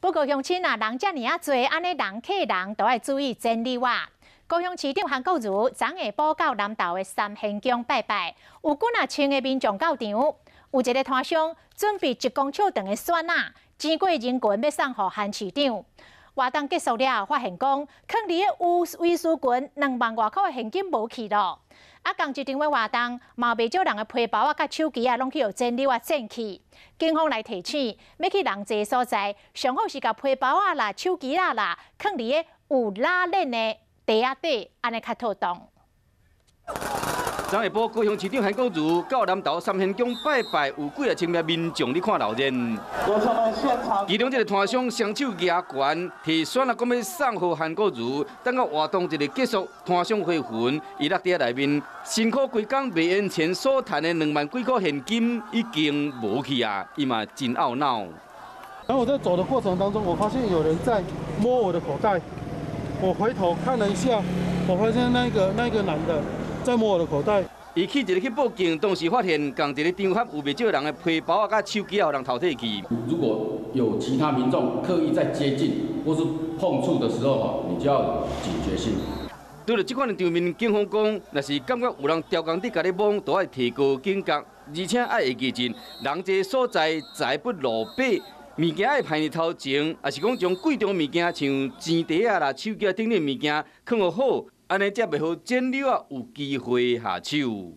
不過鄉親啊，人遮爾仔濟，按呢人客人都愛注意整理啊。高雄市長韓國瑜昨下晡到南投的三仙宮拜拜，有幾若千个民眾到場，有一个攤商準備1公尺長的蒜仔，經過人群欲送予韓市長。活動結束了，發現講，囥佇个有威士群2萬外箍的現金無去咯。啊，仝一場的活動，嘛袂少人的皮包啊、佮手機啊，攏去予剪搦仔剪去。警方來提醒，欲去人濟所在，上好是共皮包仔啦、手機仔啦，囥佇个有拉鏈的袋仔底，按呢較妥當。昨下晡，高雄市長韓國瑜到南投三仙宮拜拜，有幾若千名民眾咧看鬧熱。其中這个攤商雙手舉懸，提蒜仔講欲送予韓國瑜，等到活動一个結束，攤商回魂，伊落袋內面辛苦規工賣煙錢所賺的2萬幾箍現金已經無去啊，伊嘛真懊惱。然後我在走的過程當中，我發現有人在摸我的口袋，我回頭看了一下，我發現那個男的在摸我的口袋。伊去一个去報警，當時發現仝一个場合有袂少人的皮包啊、佮手機啊，予人偷提去。如果有其他民眾刻意在接近或是碰觸的時候，你就要警覺性。對著這款的場面，警方講，若是感覺有人刁工佇共你摸，都愛提高警覺，而且愛會記住，人濟所在財不露白，物件愛排佇頭前，抑是講將貴重物件，像錢袋仔啦、手機啊等等物件，囥予好，按呢才袂予剪搦仔有機會下手。